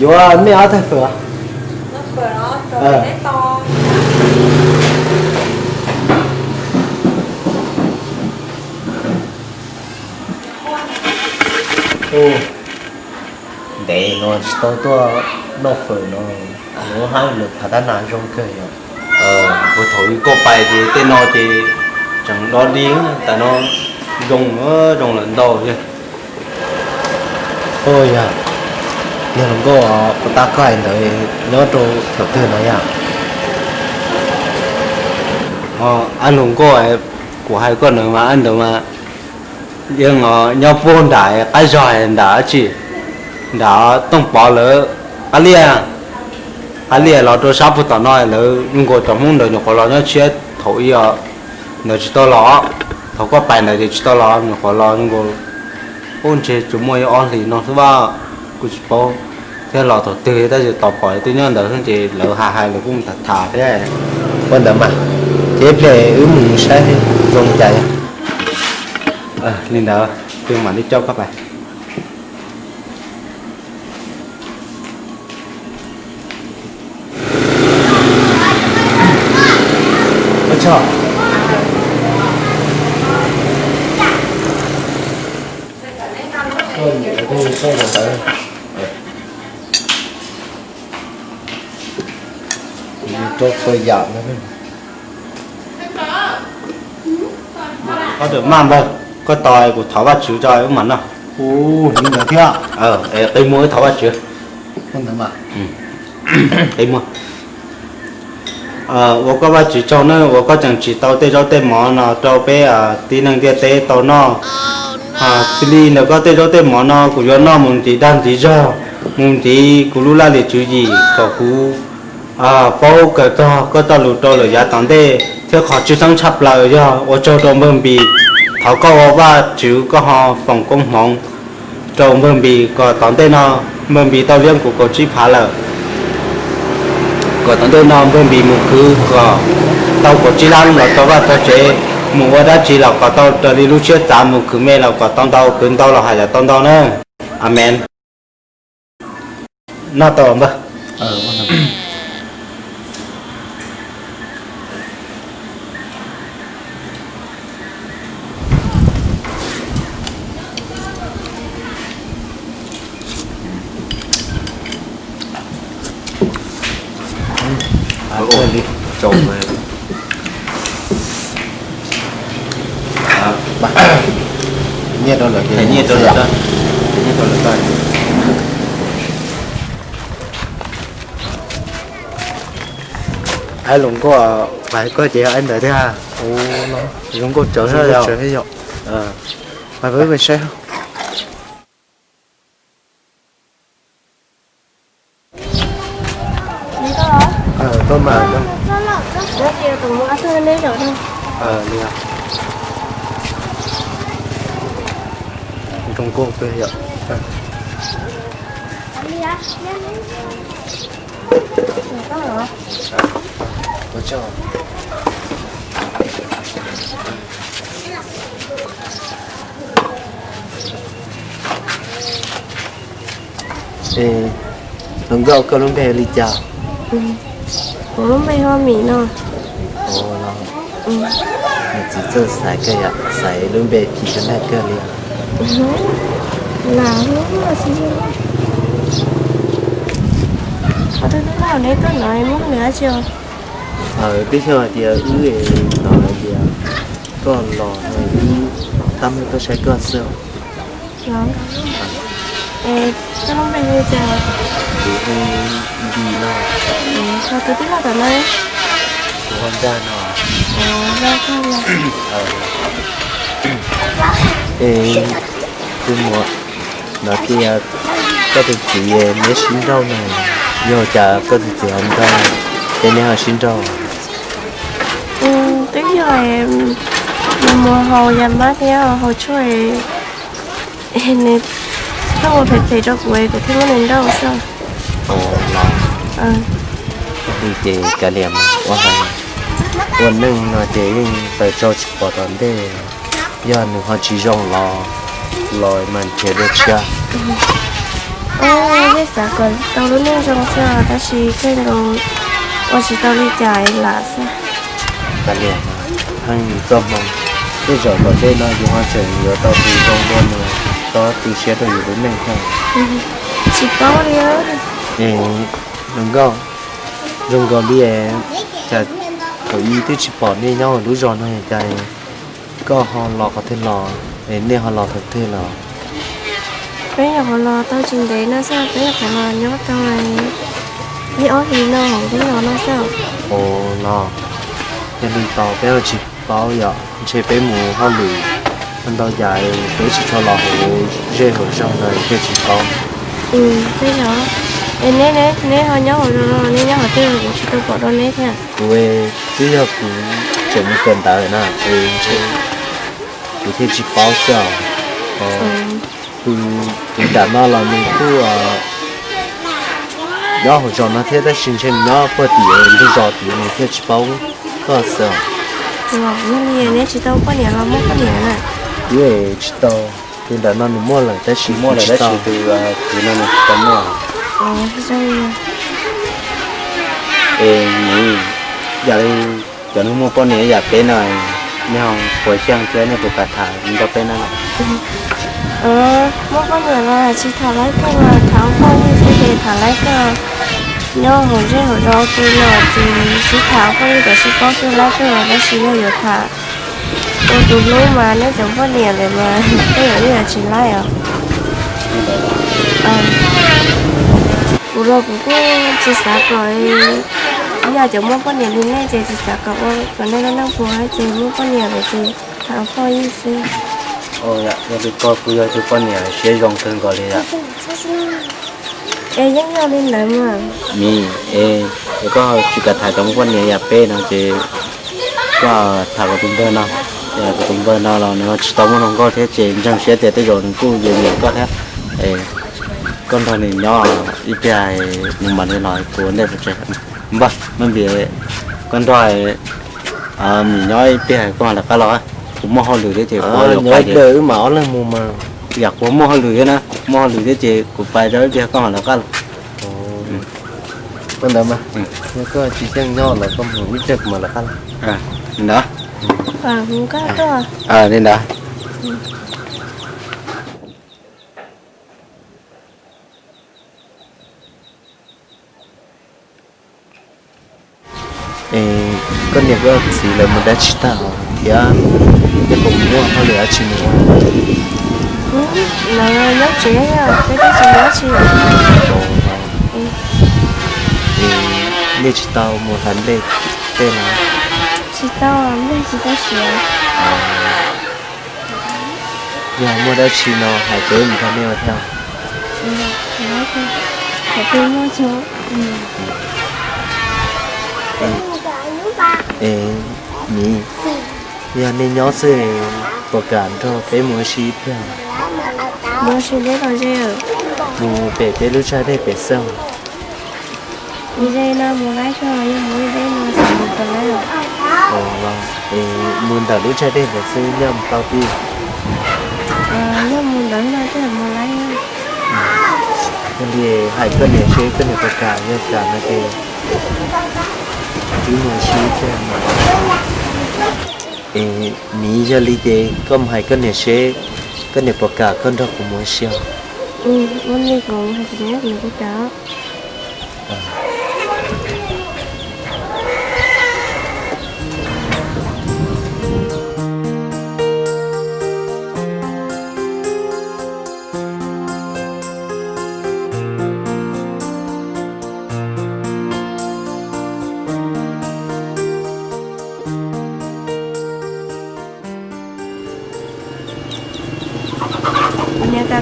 Yuav nej ob tag fawm. Ntev no tsis tau tuaj noj fawm no, lub haib lawm phav tab nas zoo kawg yom. Puag thaum ub koj pais ces tej no ces tseem dog dig, tam no zoo, zoo lawm ntau yog. Yog, yog hluas nkauj puas tab koj hais ntawd nyob rau thaum twg no yom? Ab hluas nkauj, kuv hais koj ntawd mas ab ntawd mas yeej nyob puag nram qab zog nram dab tsi, nram Tooj Pov lawv qab liaj, qab liaj los rau sab puag tom no lawv zoo nkaus cov Hmoob ntawd nyuam qhuav los nyob tshiab thaum ub ntawd tsis tau los, thaum koj pais ntawd ces tsis tau los nyuam qhuav los zoo nkaus, ub ntshe tsuas muaj ib ob hlis no xwb vaj, kuv tsis paub, thiab los thaum twg tab sis tos pom twb nyob ntawd xwb ces lawv hais hais lawv kuj tham tham thiab. Ua ntawd mas, ces ib pliag wb mus saib zoo li cas yog. Li ntawd, kuv mam li coj koj pais. Rau txhua yam no. Ob tawm maj npawg, koj tos kuv thov Vajtswv tso wb mam noj. Ua li ntawd thiab. Qi muag wb thov Vajtswv. Qi muag. Ua koj Vajtswv tsaug nawb uas koj tseem tsim tau tej zaub tej mov no rau peb tib neeg ntiaj teb tau noj. Xws li ntawm koj tej zaub tej mov no kuv yuav noj mus ntiv dag ntiv zog, mus ntiv kuv lub laj lim tswv yim kom kuv paub kawm txog koj txoj lus rau lawm yav tom ntej thiab qhov tseem ceeb tshaj plaws yog ua tsaug rau npawg Npis. Thov koj ua Vajtswv koj ho foom koob hmoov rau npawg Npis kom tom ntej no npawg Npis tau liab kuv kaum tsib phav lawm, kom tom ntej no npawg Npis mus khwv kom tau kaum tsib lab los tau vaj tau tsev, mus ua dab tsi los kom tau raws li lub siab xav, mus khwv me los kom tau ntau, khwv ntau los haj yam tau ntau na. Amees. Noj tau npawg. Nyiaj rau lawv, nyiaj rau lawv. Aib Loos Nkauj, pais koj ces aib ntawd thiab. Zoo Nkauj Tsawv thiab yom. Pais peb saib. Zoo Nkauj kawg yom. Loos Nkauj, koj lub npe hu li cas? Kuv lub npe hu Mim no. Nws txiv txawj xaiv kawg yom, xaiv lub npe phim rau naj kawg li. Qhov twg twb lag neb tuaj no muaj hauj lwm dab tsi os? Twb yog hais tias wb hnov hais tias koj los no wb tab meeg tuaj saib koj xwb. Koj lub npe hu li cas? Kuv hu Npis no. Ho tus tij laug tom no? Kuv hu Nraj no. Es kuv muab no tias koj tus txiv neb sib nrauj no, yog cas koj tus txiv ho nrauj, ces neb ho sib nrauj? Twb yog nws mus haus yas mab thiab haus tshuaj, nws tuaj ua phem phem rau kuv, kuv thiaj muab nws nrauj xwb. Los, ces kav liam, ua, ua neej no ces yeej tawm tsau tsis pom tom ntej, yog nws ho tsis zoo los, los mas nrhiav dua tshiab. Ua, yeej xav kom tau lub neej zoo xwb tab sis kawg nkaus ua tsis tau li cas lam xwb. Kav liam, pheej txoj hmoo, tej zaum tom ntej no yus ho tseem yuav tau tus zoo dua nws txhob tu siab rau yus lub neej thiab. Tsis paub li. Es, hluas nkauj, zoo nkaus li es, cas thaum ub twb tsis pom nej nyob hauv lub zos no cas koj ho los qhov twg los, es nej ho los qhov twg los? Peb nyuam qhuav los tau tsis ntev no xwb, peb nyuam qhuav los nyob tau ib ob hlis no hauv lub zos no xwb. Ua los, yog li ntawd peb ho tsis paub yom, ntshe peb mus hauj lwm ntau cas peb tsis tshua los hauv zej hauv zog no thiaj tsis paub. Tej zaum, es neb, neb ho nyob hauv zos no, neb nyob qhov twg kuv tsis tau pom dua neb thiab. Kuv, twb yog kuv tseem mus kawm ntawv na, es ntshe kuv thiaj tsis paub xwb os. Tus nram no los nws kuj nyob hauv zos no thiab tab sis ntshe nws nyob puag tim ntug zos tim nws thiaj tsis paub koj xwb os. Yog li neb tsis tau poj niam los muaj poj niam na? Kuv tsis tau, tus nram no nws muaj lawm tab sis muaj lawm tab sis tus kwv no nws tsis tau muaj. Es nws, yam li cov neeg muaj poj niam yam peb no, nej ho puas xyeej thiab nej puas kam tham nrog peb na? Muaj poj niam los tsis tham laib kawg, tham ua phooj ywg xwb ces tham laib kawg. Nyob hauv zej hauv zos tus no ces sib tham ua phooj ywg ces sib paub kawg laib kawg, tab sis yog yuav tham ua tus hlub mas neb cov poj niam lawm mas tej zaum yeej yuav tsis laib os. Kuv los kuv kuj tsis xav kom, yog cov muaj poj niam li nej ces tsis xav kom ua kom nej lub neej puas ces muaj poj niam lawm ces tham ua phooj ywg xwb. Yog li koj kuj yog ib tug poj niam siab zoo kawg nkaus li yom. Es yeej yog li ntawd mas. Miv, es koj tsis kam tham cov muaj poj niam yam peb no ces koj tham kuv tus npawg no. Kuv tus npawg no los nws tsis tau muaj hluas nkauj thiab ces ntseeg siab tias tej zaum nws kuj yuav nyiam koj thiab. Koj nrog nws nyob ib pliag nws mam li los kuv ua ntej pov tseg. Npawg, me npias, koj nrog Miv nyob ib pliag koj mam lawv qab los. Kuv muaj hauj lwm thiab ces kuv yuav pais. Wb mam ob leeg mus mas. Yam kuv muaj hauj lwm thiab na, muaj hauj lwm thiab ces kuv pais tau ib pliag koj mam lawv qab los. Koj ntawd mas, yog koj tsis xyeej nyob los koj mus ib pliag kuv mam lawv qab los. Li ntawd. Li ntawd. Es koj niam koj txiv lawv mus dab tsi tag thiab, nej puas muaj hauj lwm dab tsi mus? Lawv nyob tsev, peb twb tsis muaj dab tsi. Es nej tsis tau mus hlais nplej tej los? Tsis tau, nplej tsis tau siav. Yog muaj dab tsi no hais peb mus nrog nej ua thiab. Es Miv, yog nej nyob xwb puas kam nrog peb mus ua si ib pliag? Mus pem peb lub tshav dej pem xwb. Mus ntawm lub tshav dej ntawd xwb nyob mus tau tij. Yog li hais koj niam seb koj niam puas kam, yog kam no ces wb mus ua si ib pliag. Es Miv, yog li ces koj mus hais koj niam seb koj niam puas kam koj nrog kuv mus ua si os. Kuv niam kam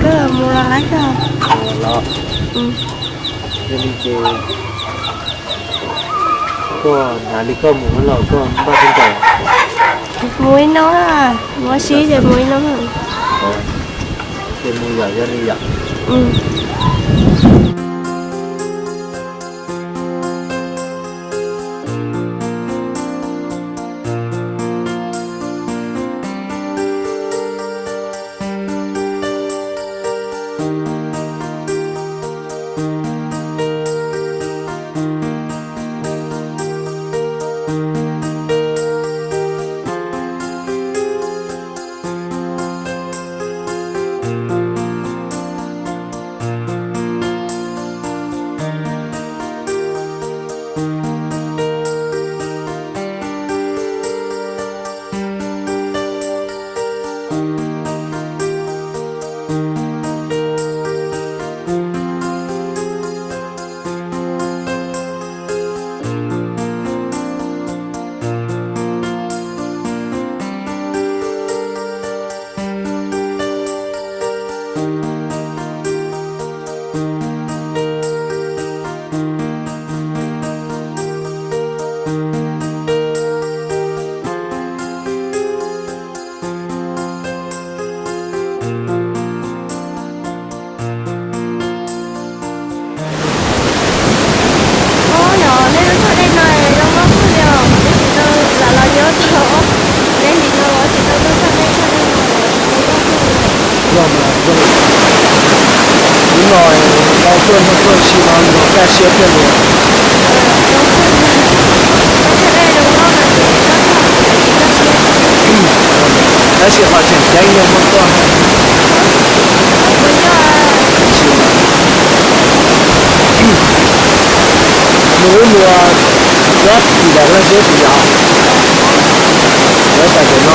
kawg mus los laib kawg. Los, yog li ces koj hnav li koj mus los koj npaj teb nkaus. Mus ib hnub, mus ua si ces mus ib hnub. Ces mus yom, yog li yom. Cua thiaj li. Tab sis qhov tseem ceeb yog muaj tuaj. Mus ub mus, nyob tim ntawm laj seb tim yog, nyob tas tus no.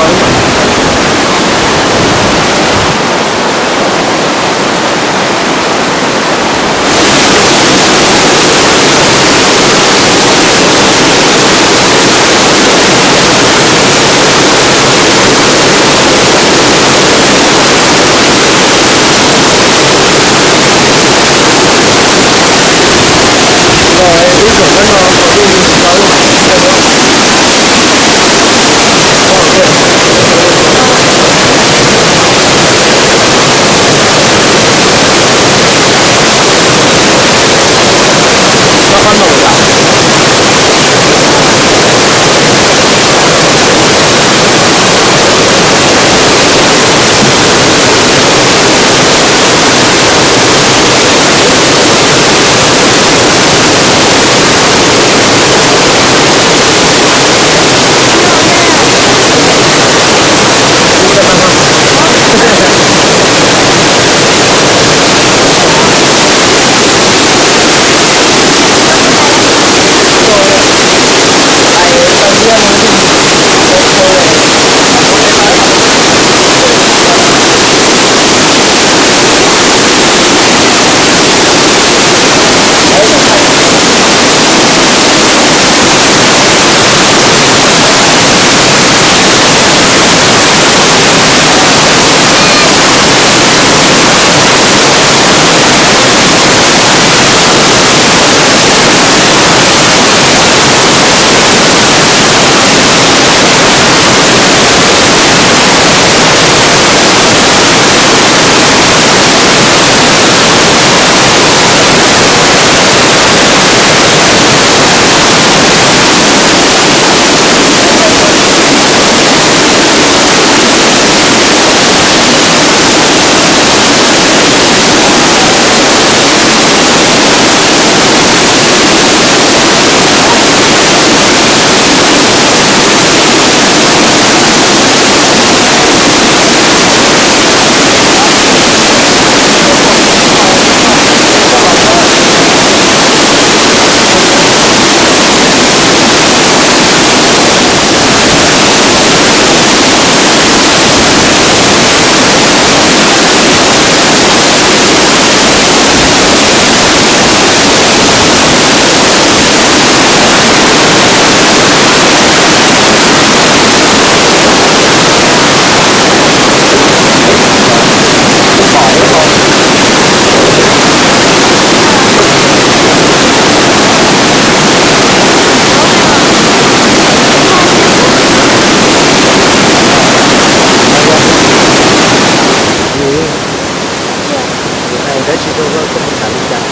Kuv hais dab tsi rau koj, koj puas xav li cas?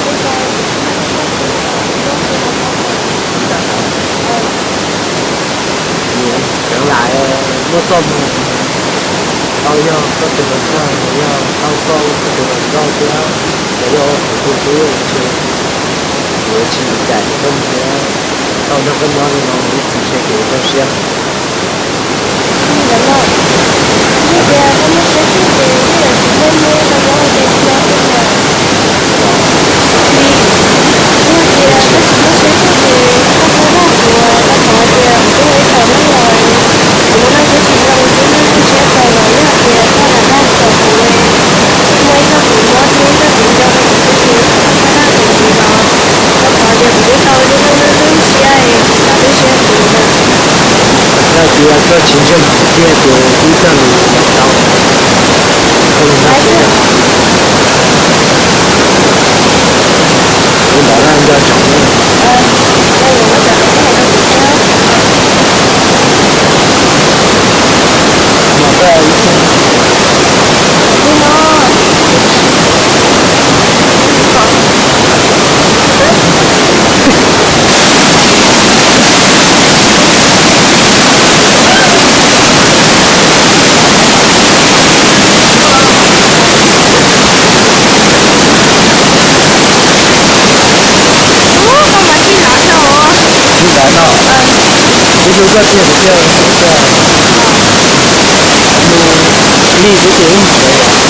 Kuv xav, yog kuv xav li cas kuv thiaj li tau tus uas kuv nco tsis los tau. Kuv txaj hauv. Kuv tseev lam muaj txoj hmoo, tau yog koj tus hluas nraug, yog tau koj ua kuv tus hluas nkauj thiab, los yog ua kuv tus tub ua tsi, kuv yuav tsis lim cam rau koj mus thiab. Tau nrog koj nyob li no mus ib txhis ntshe kuv yuav txoj siab. Yog tias koj muaj siab xij ces wb yuav tsum muaj me rau koj ua ke thiab xwb mas. Yog tias koj tsis muaj siab xij ces koj txhob dag kuv, koj thov tias kuv twb ua ib tog neeg los, kuv ua neej twb tsis zoo, twb muaj neej ntshiab txaus los yog tias koj lam dag txog kuv, muaj ib zaug kuv mob thiab ib zaug kuv nco rau kuv xwb ces koj txhob dag kuv ntxiv los. Koj thov tias kuv twb tau ua neej lwj lwj siab es tsis xav lwj siab ntxiv na. Yog tias koj tsis ntseeg kuv thiab ces ib txoj lus los tau, koj mus nrog kuv. Li ntawd na, nco ntsoov ne. Mos koj ib xeeb. Li no. Tus koj li ntawd thiaj mus li tus ib ntawd.